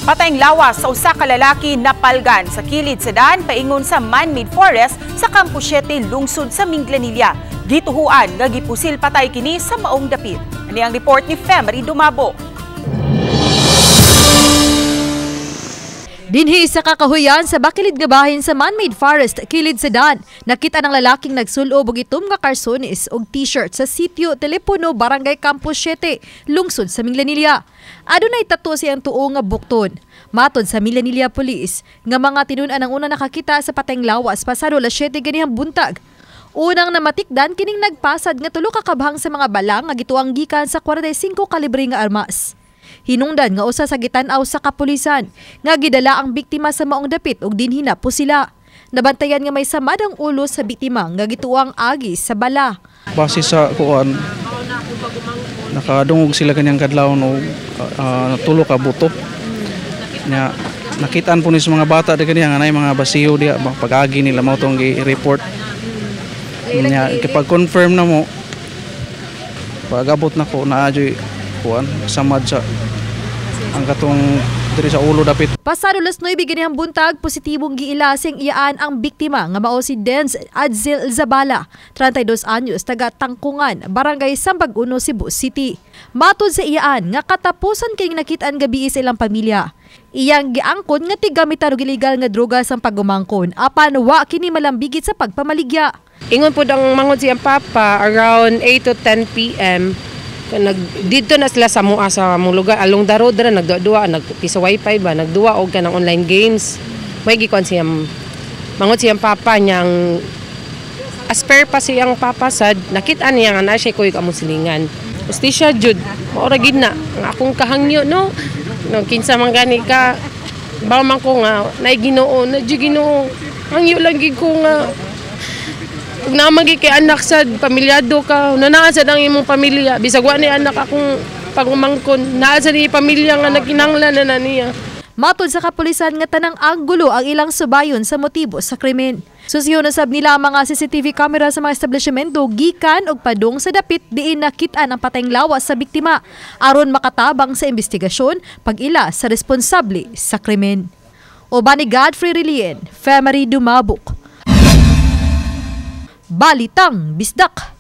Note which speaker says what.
Speaker 1: Patayng lawas sa usa ka lalaki napalgan sa kilid sa daan paingon sa man-made forest sa Campo 7, lungsod sa Minglanilla. Gituhuan nga gipusil patay kini sa maong dapit. Ani ang report ni Femery Dumabo.
Speaker 2: Dinhi sa kakahuyan sa bakilid nga bahin sa man-made forest kilid sa daan, nakita ng lalaking nagsulob og itom nga karsones og t-shirt sa sitio Telepono, Barangay Campo 7, lungsod sa Minglanilla. Adunay tattoo siyang tuo nga bukton. Matod sa Minglanilla Police, nga mga tinun-an ang una nakakita sa patayng lawas pasado alas 7 ganihang buntag. Unang namatikdan kining nagpasad nga tulo ka kabhang sa mga bala nga gituang gikan sa 45 kalibre nga armas. Hinungdan nga usa sa gitan-aw sa kapulisan nga gidala ang biktima sa maong dapit ug dinhi na po sila. Nabantayan nga may samad ang ulo sa biktima nga gituang agi sa bala.
Speaker 3: Base sa kuan, nakadungog sila kanyang kadlawon og tulo ka buto. Nya nakitaan po ni sa mga bata di kaniya nga nay mga basiyo diha pag-agi nila mao tong gi-report. Nya kapag confirm na mo, pag-abot nako naa joy kuan samad sa ang katong diri sa ulo dapit.
Speaker 2: Pasado alas 9 ganihang buntag, positibong giilasing iyaan ang biktima nga mao si Denz Adzil Zabala, 32 anyos, taga Tangkungan, Barangay Sambag-Uno, Cebu City. Matod sa iyaan nga katapusan kining nakit-an gabi sa ilang pamilya. Iyang giangkon nga tigamitan og illegal nga droga sang pagumangkon apan wa kini malambigit sa pagpamaligya.
Speaker 4: Ingon pud ang mangod siyang papa around 8 to 10 p.m. Nag didto na sila sa mua sa among lugar along the road ra nagduwa nagpisa wifi ba nagduwa og kanang online games. May gikuan siyang mangod siyang papa niyang asper pa siyang papa sad nakita niya nga naa siya kuyog among silingan. Justisya jud mao ra gid na ang akong kahangyo, no, no kinsa man gani ka ba man ko nga naay Ginoo na jud Ginoo hangyo lang gid ko nga ug naman gid kay anak sad pamilyado ka na naa sad ang imong pamilya bisag wa ni anak akong pagumangkon naa sad ni pamilya nga nagkinahanglan na na niya.
Speaker 2: Matod sa kapulisan nga tanang anggulo ang ilang subayon sa motibo sa krimen. Susiyon na sab nila ang mga CCTV camera sa mga establishmento gikan og padung sa dapit diin nakit-an ang patayng lawas sa biktima aron makatabang sa investigasyon pag-ila sa responsable sa krimen. Uban ni Godfrey Relien, Femery Dumabok. Balitang Bisdak.